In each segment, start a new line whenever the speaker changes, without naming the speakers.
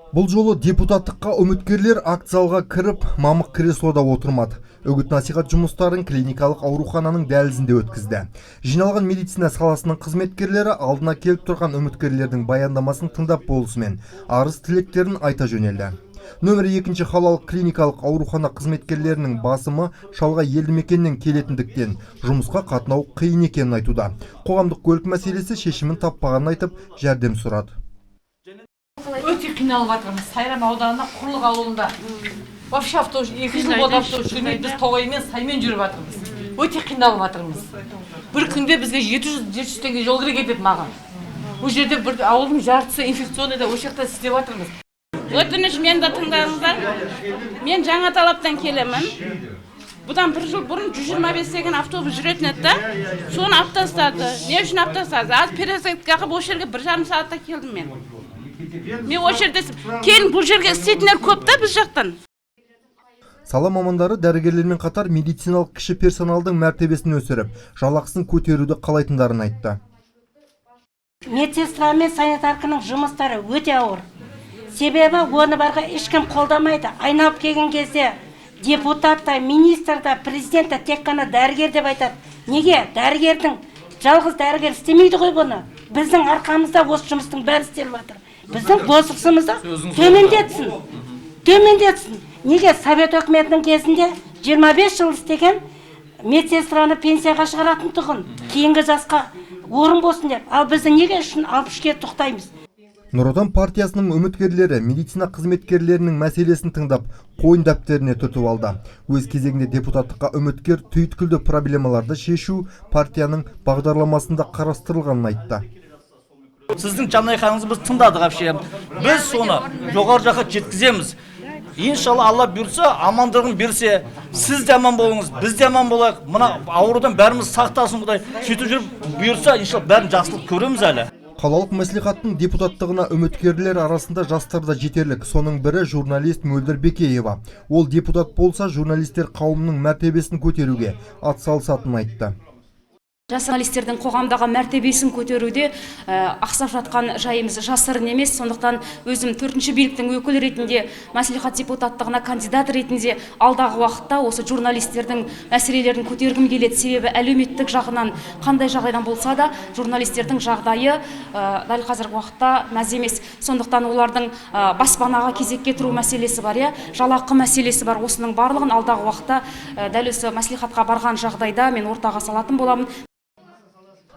Бұл жолы депутаттыққа үміткерлер акт залға кіріп, мамық креслода отырмады. Үгіт насихат жұмыстарын клиникалық аурухананың дәлізінде өткізді. Жиналған медицина саласының қызметкерлері алдына келіп тұрған үміткерлердің баяндамасын тыңдап болысымен арыз тілектерін айта жөнелді. Нөмірі екінші қалалық клиникалық аурухана қызметкерлерінің басымы шалғай елді мекеннен келетіндіктен жұмысқа қатынау қиын екенін айтуда. Қоғамдық көлік мәселесі шешімін таппағанын айтып, жәрдем сұрады.
Өте қиналып жатырмыз. Сайрам ауданына, Құрлық ауылында вообще автобус 2 жыл болды, автобус жүрмейді. Біз тоғаймен, саймен жүріп жатырмыз, өте қиналып жатырмыз. Бір күнде бізге 700 теңге жол кіре кетеді маған. Ол жерде бір ауылдың жартысы инфекционныйда, осы жақта істеп жатырмыз.
Өтініш, мені де тыңдаңыздар. Мен Жаңа Талаптан келемін. Бұдан бір жыл бұрын 125 деген автобус жүретін еді да, соны алып тастады. Не үшін алып тастады? Аз пересадка қылып, осы жерге 1,5 сағатта келдім мен. Мен осы жерде келін, бұл жерге істейтіндер көп та біз жақтан.
Сала мамандары дәрігерлермен қатар медициналық кіші персоналдың мәртебесін өсіріп, жалақысын көтеруді қалайтындарын айтты.
Медсестра мен санитарканың жұмыстары өте ауыр, себебі оны барға ешкім қолдамайды. Айналып келген кезде депутат та, министр да, президент та тек қана дәрігер деп айтады. Неге дәрігердің, жалғыз дәрігер істемейді ғой бұны? Біздің арқамызда осы жұмыстың бәрі істеліп жатыр. Біздің босықсымызды төмендетсін, төмендетсін. Неге совет өкіметінің кезінде 25 жыл істеген медсестраны пенсияға шығаратын тұғын, кейінгі жасқа орын болсын деп, ал бізді неге үшін 63-ке тоқтаймыз?
Нұр Отан партиясының үміткерлері медицина қызметкерлерінің мәселесін тыңдап, қойын дәптеріне түртіп алды. Өз кезегінде депутаттыққа үміткер түйткілді проблемаларды шешу партияның бағдарламасында қарастырылғанын айтты.
Сіздің жанайқайыңызды біз тыңдадық вообще. Біз соны жоғары жаққа жеткіземіз, иншалла. Алла бұйыртса, амандығын берсе, сіз де аман болыңыз, біз де аман болайық. Мына аурудан бәріміз сақтасын құдай. Сөйтіп жүріп, бұйыртса, иншалла, бәрін жақсылық көреміз әлі.
Қалалық мәслихаттың депутаттығына үміткерлер арасында жастар да жетерлік. Соның бірі журналист Мөлдір Бекеева. Ол депутат болса, журналистер қауымының мәртебесін көтеруге атсалысатынын айтты.
Жас журналистердің қоғамдағы мәртебесін көтеруде ақсап жатқан жайымыз жасырын емес. Сондықтан өзім төртінші биліктің өкілі ретінде, мәслихат депутаттығына кандидат ретінде алдағы уақытта осы журналистердің мәселелерін көтергім келеді. Себебі әлеуметтік жағынан қандай жағдайдан болса да, журналистердің жағдайы дәл қазіргі уақытта мәз емес. Сондықтан олардың баспанаға кезекке тұру мәселесі бар, иә, жалақы мәселесі бар. Осының барлығын алдағы уақытта дәл осы мәслихатқа барған жағдайда мен ортаға салатын боламын.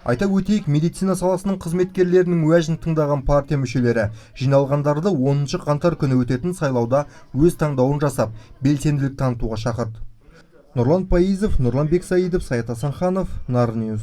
Айта өтейік, медицина саласының қызметкерлерінің уәжін тыңдаған партия мүшелері жиналғандарды 10 қаңтар күні өтетін сайлауда өз таңдауын жасап, белсенділік танытуға шақырды. Нұрлан Пайызов, Нұрлан Бексаидов, Саят Асанханов, Нарын Ньюс.